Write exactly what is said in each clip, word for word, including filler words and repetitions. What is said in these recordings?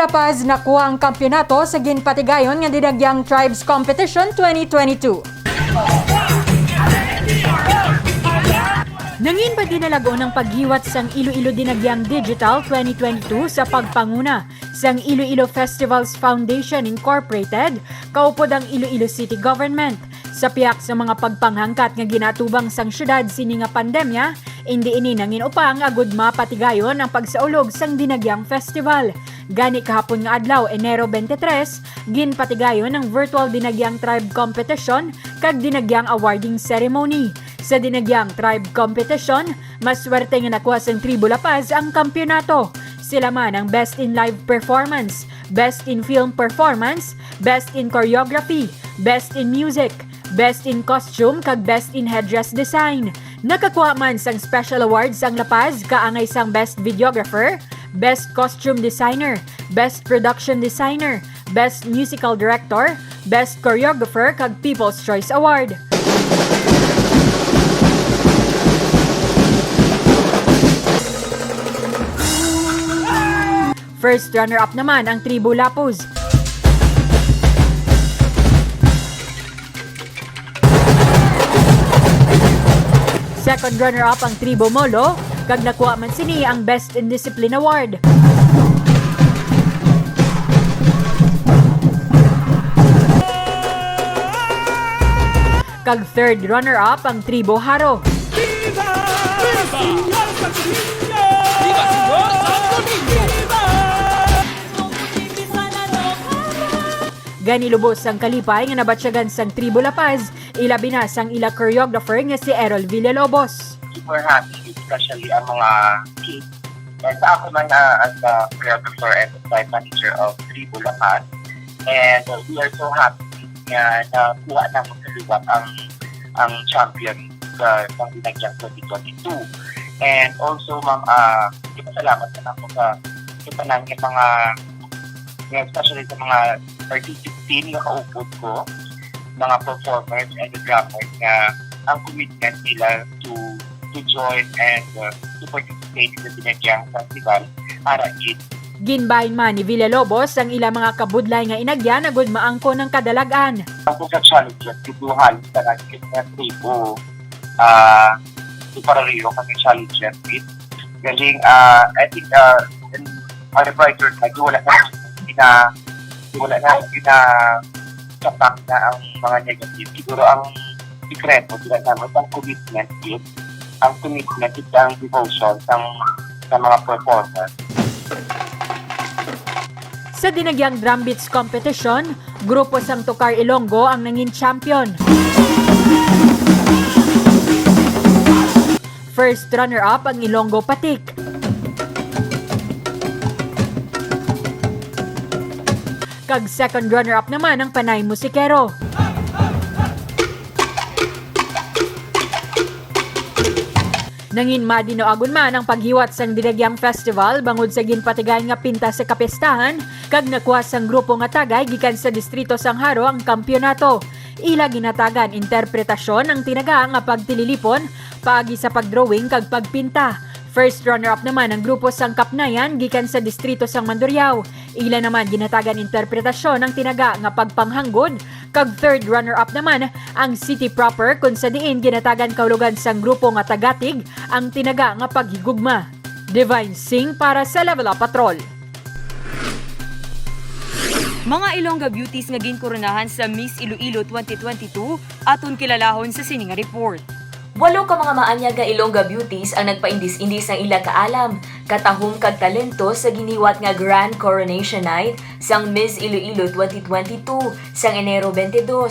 Paz nakuha ang kampiyonato sa ginpatigayon nga Dinagyang Tribes Competition twenty twenty-two. Nangin madinalagon ang paghiwat sang Iloilo Dinagyang Digital twenty twenty-two sa pagpanguna sang Iloilo Festivals Foundation Incorporated, kaupod ang Iloilo City Government. Sa pihak sa mga pagpanghangkat nga ginatubang sang syudad sini nga pandemya, indi ini nangin upang agud mapatigayon ang pagsaulog sang Dinagyang Festival. Gani kahapon nga adlaw, Enero twenty-three, ginpatigayon ang virtual Dinagyang Tribe Competition kag Dinagyang Awarding Ceremony. Sa Dinagyang Tribe Competition, maswerte nga nakuha sang Tribo La Paz ang kampiyonato. Sila man ang Best in Live Performance, Best in Film Performance, Best in Choreography, Best in Music, Best in Costume, kag Best in Headdress Design. Nakakuha man sang special awards ang La Paz kaangay sang Best Videographer, Best Costume Designer, Best Production Designer, Best Musical Director, Best Choreographer, kag People's Choice Award. First runner-up naman ang Tribo Lapuz. Second runner-up ang Tribo Molo, kag nakuha man sini ang Best in Discipline Award. Kag third runner-up ang Tribo Haro. Gani lubos ang kalipay nga nabatyagan sang Tribo La Paz, ilabi na sang ila choreographer nga si Errol Villalobos. Super happy, especially ang mga kids. And sa ako man, ah, as a choreographer and site manager of Tribo La Paz. And, uh, we are so happy nga nakuha na mo sa liwat ang, ang champion sa, sa Dinagyang twenty twenty-two. And also, ma'am, ah, ipasalamat na ako sa, sa tanan nga mga, nga especially sa mga artistic team nga kaupod ko, mga performers and the drummers nga ang commitment nila to, to join and, uh, to participate sa Dinagyang Festival, ara gid. Ginbahin man ni Villalobos ang ila mga kabudlay nga inagyan agud maangkon ang kadalag-an. Ako sa challenges, gid halos tanan gid nga tribo, ah, di pareho kami challenges, gid. Galing, ah, I think, ah, in, on a brighter side, wala na gina-, wala na gina-, kapak na ang mga negative. Siguro ang sikreto, sila naman, ang commitment, gid. Ang commitment, gid, ang devotion sang, sa mga performers. Sa Dinagyang Drum Beats Competition, grupo sang Tukar Ilonggo ang nangin champion. First runner-up ang Ilonggo Patik. Kag second runner-up naman ang Panay Musikero. Nangin madinuagon man ang paghiwat sang Dinagyang Festival bangod sa ginpatigayon nga pinta sa kapistahan, kag nakuha sang grupo nga Tagay gikan sa distrito sang Jaro ang kampiyonato. Ila ginhatagan interpretasyon ang tinaga nga pagtililipon paagi sa pagdrawing kag pagpinta. First runner-up naman ang grupo sang Kapnayan gikan sa distrito sang Mandurriao. Ila naman ginhatagan interpretasyon ang tinaga nga pagpanghanggod, kag third runner-up naman ang City Proper, kun sa diin ginhatagan kahulogan sang grupo nga Tagatig ang tinaga nga paghigugma. Divine Singh para sa Level Up Patrol. Mga Ilongga Beauties nga ginkoronahan sa Miss Iloilo twenty twenty-two, aton kilalahon sa sini nga report. Walo ka mga maanyag nga Ilongga Beauties ang nagpaindis-indis sang ila kaalam, katahom kag talento sa ginhiwat nga Grand Coronation Night sang Miss Iloilo twenty twenty-two sang Enero twenty-two.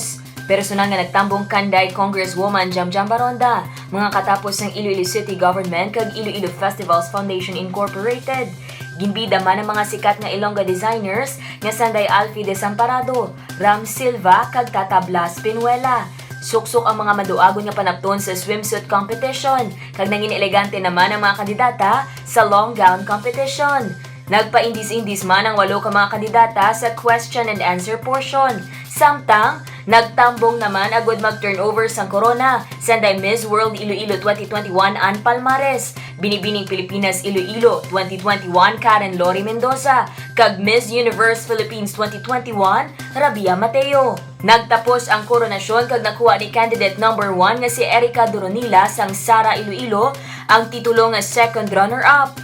Personal nga nagtambong kanday Congresswoman Jamjam Baronda, mga katapos sang Iloilo City Government kag Iloilo Festivals Foundation Incorporated. Ginbida man ang mga sikat nga Ilongga designers nga sanday Alfie Desamparado, Ram Silva, kag Tata Blas Pinuela. Suksok ang mga maduagon nga panapton sa swimsuit competition, kag nangin elegante naman ang mga kandidata sa long gown competition. Nagpaindis-indis man ang walo ka mga kandidata sa question and answer portion. Samtang, Nagtambong naman agud mag-turnover sang korona, sanday Miss World Iloilo twenty twenty-one Ann Palmares, Binibining Pilipinas Iloilo twenty twenty-one Karen Lori Mendoza, kag Miss Universe Philippines twenty twenty-one Rabia Mateo. Nagtapos ang koronasyon kag nakuha ni candidate number one nga si Erica Doronila sang Sara Iloilo ang titulo nga second runner-up.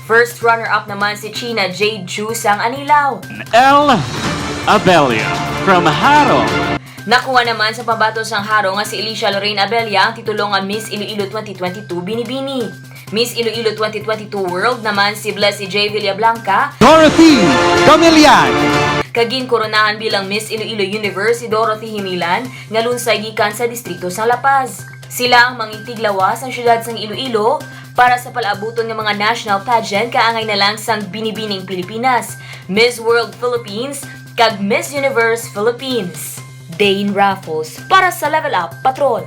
First runner-up naman si China Jade Chu sang Anilao. L. Abella from Jaro. Nakuha naman sa pambato sang Jaro nga si Alicia Lorraine Abella ang titulo nga Miss Iloilo twenty twenty-two Binibini. Miss Iloilo twenty twenty-two World naman si Blessy J. Villablanca Dorothy Camillan. Kag ginkoronahan bilang Miss Iloilo Universe si Dorothy Himilan nga lunsay gikan sa distrito sang La Paz. Sila ang mangintiglawas sang siyudad sang Iloilo para sa palaabuton nga mga national pageant kaangay na lang sang Binibining Pilipinas, Miss World Philippines, kag Miss Universe Philippines. Dane Raffles para sa Level Up Patrol.